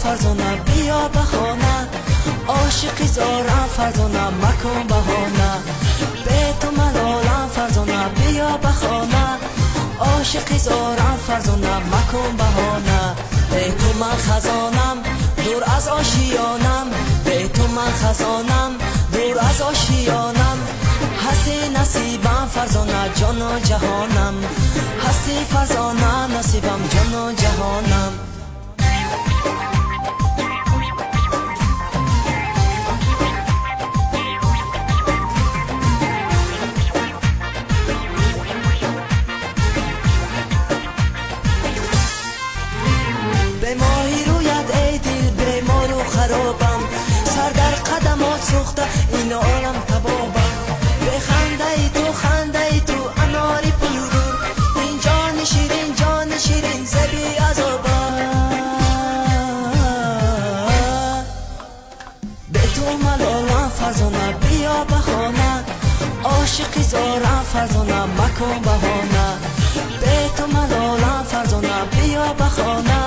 Фарзона, биё ба хона. Ошиқи зорам Фарзона, макун баҳона. Бе ту малолам Фарзона, биё ба хона. Ошиқи зорам Фарзона, макун баҳона. Бе ту ман хазонам, дур аз ошиёнам. Бе ту ман хазонам, дур аз ошиёнам. Ҳасти насибам Фарзона, ҷону ҷаҳонам. Ҳасти Фарзона, насибам ҷону ҷаҳонам. Бе моҳи рӯят эй дил бемору харобам. Сар дар қадамот сӯхта ин олам табобам. Бе хандаи ту, хандаи ту анори пургур. Ин ҷони ширин, ҷони ширин зеби азобам. Бе ту малолам Фарзона, биё ба хона. Ошиқи зорам Фарзона, макун баҳона. Бе ту малолам Фарзона, биё ба хона.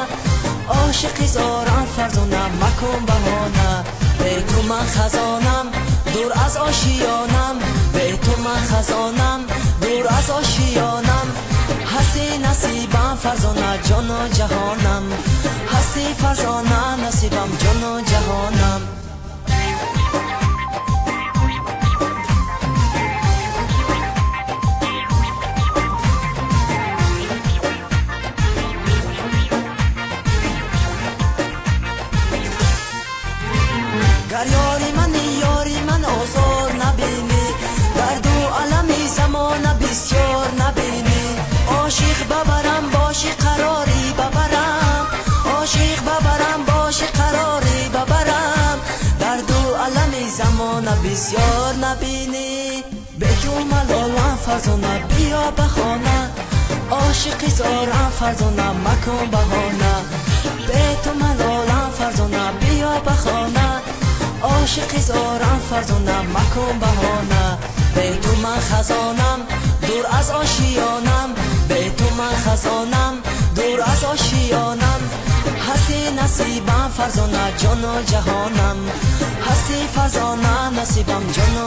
Ошиқи зорам Фарзона, макун баҳона. Бе ту ман хазонам, дур аз ошиёнам. Бе ту ман хазонам, дур аз ошиёнам. Ҳасти насибам Фарзона, ҷону ҷаҳонам. Ҳасти Фарзона, насибам ҷону ҷаҳонам. Гар ёри мани, ёри ман озор набинӣ, дарду алами замона бисёр набинӣ. Ошиқ бабарам боши қарорӣ бабарам. Ошиқ бабарам боши қарорӣ бабарам. Дарду алами замона бисёр набинӣ. Бе ту малолам Фарзона, биё ба хона. Ошиқи зорам Фарзона, макун баҳона. Бе ту малолам Фарзона, биё ба хона. Ошиқи зорам Фарзона, макун баҳона. Бе ту ман хазонам, дур аз ошиёнам. Бе ту ман хазонам, дур аз ошиёнам. Ҳасти насибам Фарзона, ҷону ҷаҳонам. Ҳасти Фарзона, насибам ҷону